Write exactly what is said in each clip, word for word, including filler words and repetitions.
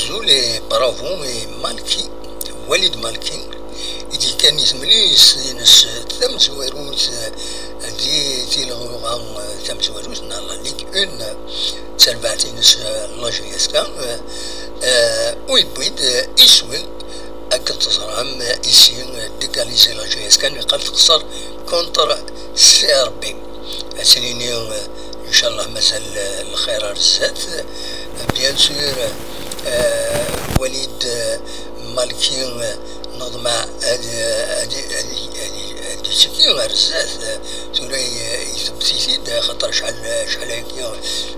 Azul et bravo et Malki, Walid Malki, i d-yekkan i temlilit-ines tamezwarut di tilɣuɣa tamezwarut neɣ la Ligue un, d tarbaɛt-ines la J S K, u yewwi-d iswi. Akken teẓram, ici, d'égaliser la J S K, nniqal texṣer contre C R B. Ad s-nini, ncallah, mazal lxir ar zdat. Bien sûr, Walid Malki, neḍmeɛ ad, ad, ad, ad, ad yetteki ar zdat. Tura itebtiti-d, xaṭer acḥal, acḥal ayagi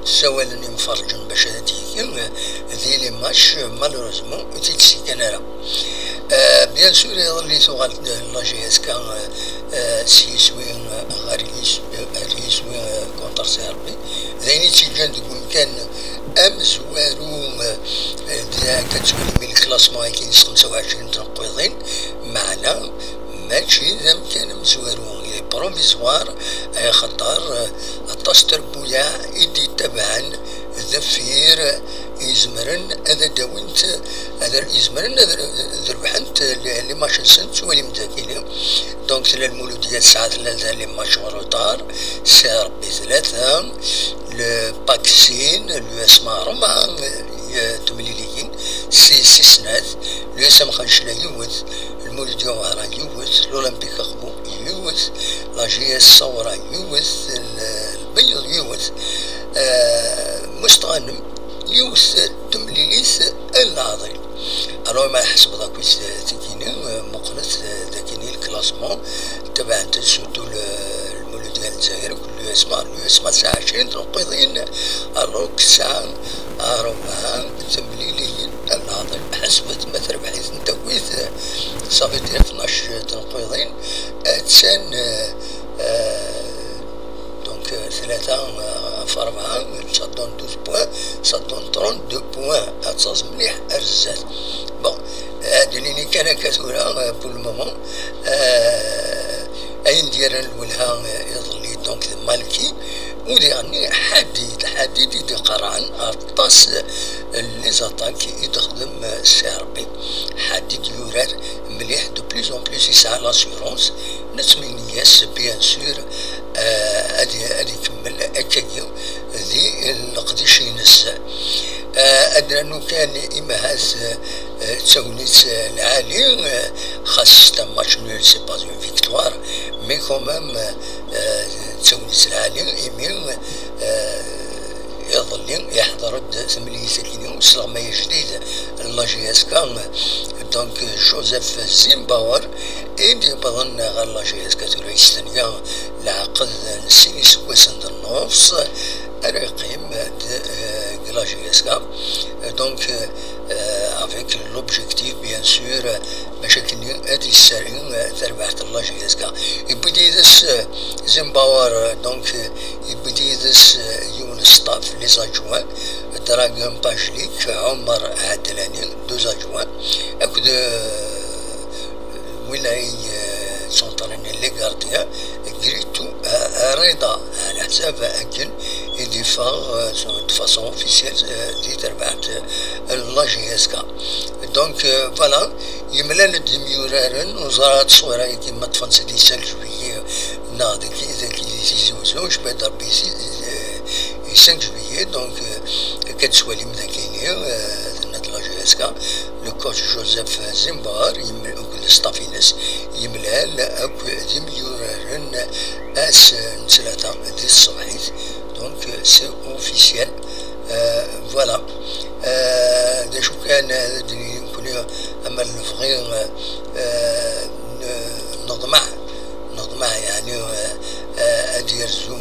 ssawalen imferrǧen bac ad d-yeki di les matchs, malheureusement, ur tt-id-sikan ara. Bien sûr, iḍelli tuɣal la J S K s yiswi ɣer yiswi, ɣer yiswi contre C R B. D ayen i tt-iǧǧan deg umkan amezwaru, d akka ttwalimi lklasma-agi s xemsa u ɛecrin tneqqiḍin, meɛna mačči d amkan amezwaru, il est provisoire, axaṭer aṭas n trebbuyaɛ i d-yettabaɛen deffir, izemren ad d-awint, ad, izemren ad, ad rebḥent les, les matchs-nsent, ttwalim dagini. Donc tella Lmuludiya tesɛa tlata les matchs en retard, C R B tlata, le PAC sin, l'U S M A rebɛa temliliyin, si, si snat, l'U S M Xancla yiwet, Lmuludiya Wehran yiwet, l'Olympique Aqbu yiwet, la J S Sawra yiwet, Lbeyyeḍ yiwet, Mustɣanem yiwet temlilit n leɛḍil. Alors ma tḥesbeḍ akk tigini, muqlet dagini lklasma, tabaɛent-d surtout Lmuludiya n Lezzayer akked l'U S M A. L'U S M A tesɛa ɛecrin tneqqiḍin, alors tesɛa rebɛa temliliyin n leɛḍil. Ḥesbet ma terbeḥ-iten takit, ça veut dire tnac tneqqiḍin, attan, donc tlata ɣef rebɛa, ça donne douze points, ça donne trente-deux points. Ad taẓ mliḥ ar zdat. Bon, ad d-nini kan akka tura, pour le moment, ayen d-yerran lwelha iḍelli, donc d Malki, u diɣenni Ḥadid, Ḥadid i d-iqerrɛen aṭas n les attaques i d-texdem C R B. Ḥadid yurar mliḥ, de plus en plus yesɛa l'assurance, nettmenni-as bien sûr ad, ad ikemmel akkagi di leqdic-ines. Ad nernu kan imahat d tagnit lɛali, xas c'est un match nul, c'est pas une victoire, mais quand même d tagnit lɛali, imi iḍelli iḥḍer-d tamlilit-agi n usleɣmay ajdid n la J S K, donc Joseph Zimbauer, i d-yewwḍen ɣer la J S K tura yestenya leɛqed n sin iseggasen d nnefs ara yeqqim deg la J S K, donc avec l'objectif bien sûr bac akken ad yessari tarbaɛt n la J S K. Yewwi-d yid-s Zimbauer, donc yewwi-d yid-s yiwen staff, les adjoints, Dragan Pajlik, Omar Adlani, deux adjoints, akked win ay ttsenṭren les gardiens, Gritu Rida, ɛla ḥsab akken i d-iffeɣ de façon officielle di terbaɛt n la J S K. Donc voilà, yemlal-d imyuraren, neẓra ttṣwira-agi ma ṭṭfen-tt-id di cinq juillet neɣ dagi, dagi di Tizi Uzzu, jbad Rebbi, di cinq juillet, donc akka d-ttwalim dagini, tenna-d la J S K, le coach Joseph Zimbauer, yem-, akked le staff-ines, yemlal akk d imyuraren ass n ttlata di tṣebḥit, donc c'est officiel. Voilà. D acu kan, ad d-nini nekkni, ama lebɣi, neḍmeɛ, neḍmeɛ, yeɛni, ad yerzu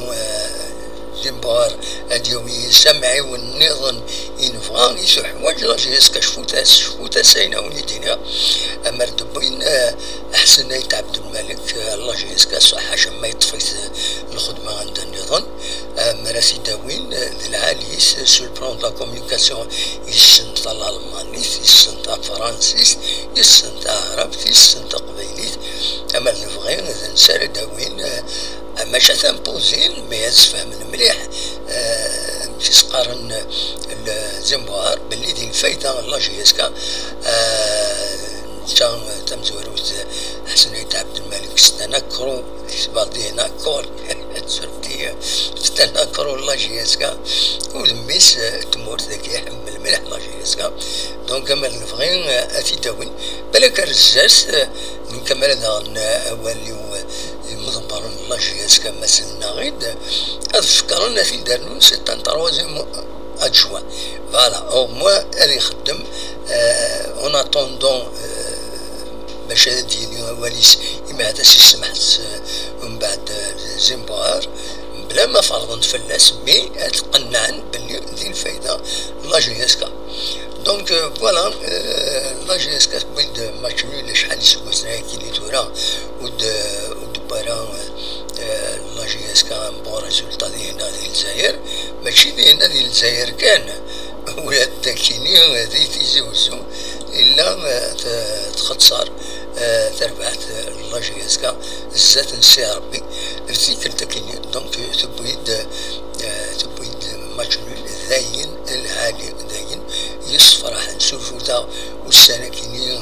Zimbauer, ad yawi yis amɛiwen nniḍen i nebɣa, i tuḥwaǧ la J S K, cfut-as, cfut-as ayen a wen-id-iniɣ. Amer d-wwin Ḥsen Ayt Ɛebdelmalek, la J S K, ḥaca ma yeṭṭef-it lxedma anda nniḍen. Amer ad t-id-awin d lɛali-s sur le plan de la communication, yessen talalmanit, yessen tafransist, yessen taɛrabt, yessen taqbaylit. Amer d lebɣi d nsa ara d-awin, maca tampuzin, mais ad sfehmen mliḥ, s-qqaren, eh, le Zembuar, belli di lfayda n la J S K, eh, netta tamezwarut, eh, Ḥsen Ayt Ɛebdelmalik, c'est un accro, c'est un accro, c'est un accro n la J S K, udem-is, eh, tmurt dagi iḥemmel mliḥ la J S K. Donc, amer nebɣi, eh, ad t-id-awin, balak ar zdat, eh, nekk amer ad aɣen, eh, awal-iw, eh, imḍebbren n la J S K ma selleɣ-id, ad fekkren ad t-id-rnun, c'est un troisième adjoint. Voilà, au moins ad ixeddem, euh, en attendant, euh, bac ad d-yini awal-is, imi ad as-isemḥ, euh, mbeɛd, euh, Zembuar, bla ma ferḍen fell-as, mais ad qennɛen belli di lfayda n la J S K. Donc, euh, voilà, euh, la J S K tewwi-d match nul acḥal iseggasen ayagi i tura, ur d-, ur d-tewwi ara, euh, la J S K un bon résultat dihin di Lezzayer, mačči dihin di Lezzayer kan, ula d akini di Tizi Uzzu, illa, eh, t-, txeṣṣer, eh, terbaɛt, eh, la J S K zdat n Si Ṛebbi, d tikkelt akini, donc, eh, tewwi-d, eh, tewwi-d match nul, dayen lɛali, dayen yessefraḥen, surtout ussan akini,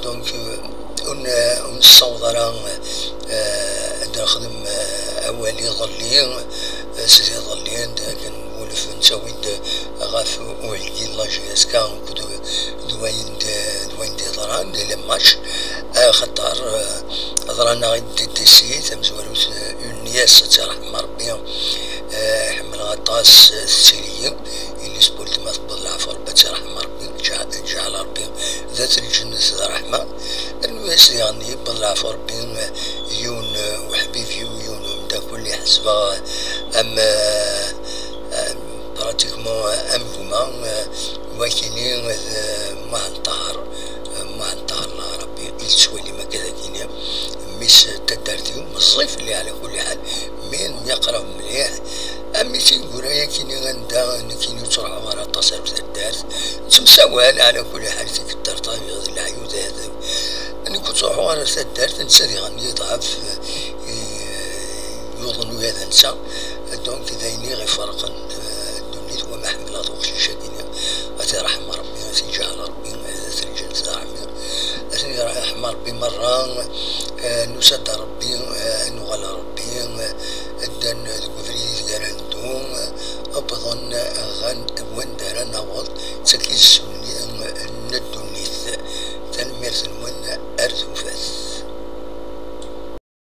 donc, eh, ur n-, ur nessaweḍ ara, eh, ad nexdem, eh, awal iḍelli, eh, s iḍelli, d akken wulef nettawi-d ɣef uhelgi n la J S K akked d wayen d, d wayen d-yeḍran di le match, axaṭer, eh, ḍran-aɣ-d des décès, tamezwarut, eh, Ulnias, ad tt-iṛḥem Ṛebbi, eh, ḥemmleɣ aṭas, eh, tettili-yi, yelli-s n weltma tewweḍ leɛfu, Ṛebbi ad tt-iṛḥem Ṛebbi, ǧeɛ-, ǧeɛl Ṛebbi dat lǧennet d ṛṛeḥma. Rnu-yas diɣen yewweḍ leɛfu Ṛebbi, eh, yiwen, eh, uḥbib-iw, yiwen umeddakel i ḥesbeɣ am, eh, eh, pratiquement, eh, am gma, eh, wakini d, eh, Muḥend Ṭaher, eh, Muḥend Ṭaher, Allah Ṛebbi i yettwalim akka d akini, mmi-s n taddart-iw, meẓẓi fell-i ɛla kulli ḥal, mi nemyaqrab mliḥ, am mi tineggura yakini anda nekkini ur ttruḥuɣ ara aṭas ar taddart, nettemsawal ɛla kulli ḥal, tikkelt ar tayeḍ, leɛyud, aɛdaw. Nekk ur ttruḥuɣ ara ar taddart, netta diɣen yeḍɛef, eh, yuḍen uya d netta. Donc, d ayen i ɣ-iferqen, eh, ddunit, wa ma ḥemmleɣ-t uqcic-agi-nni, ad t-iṛḥem Ṛebbi, ad t-iǧɛel Ṛebbi, ad t-lǧennet d aṛmi, ad ten-iṛḥem Ṛebbi merra, eh, nusa-d ar Ṛebbi, eh, ad nuɣal ar Ṛebbi, eh, ddan deg ubrid ideg ara neddu, eh, wwḍen, eh, ɣan wanda ara naweḍ, d tagi i d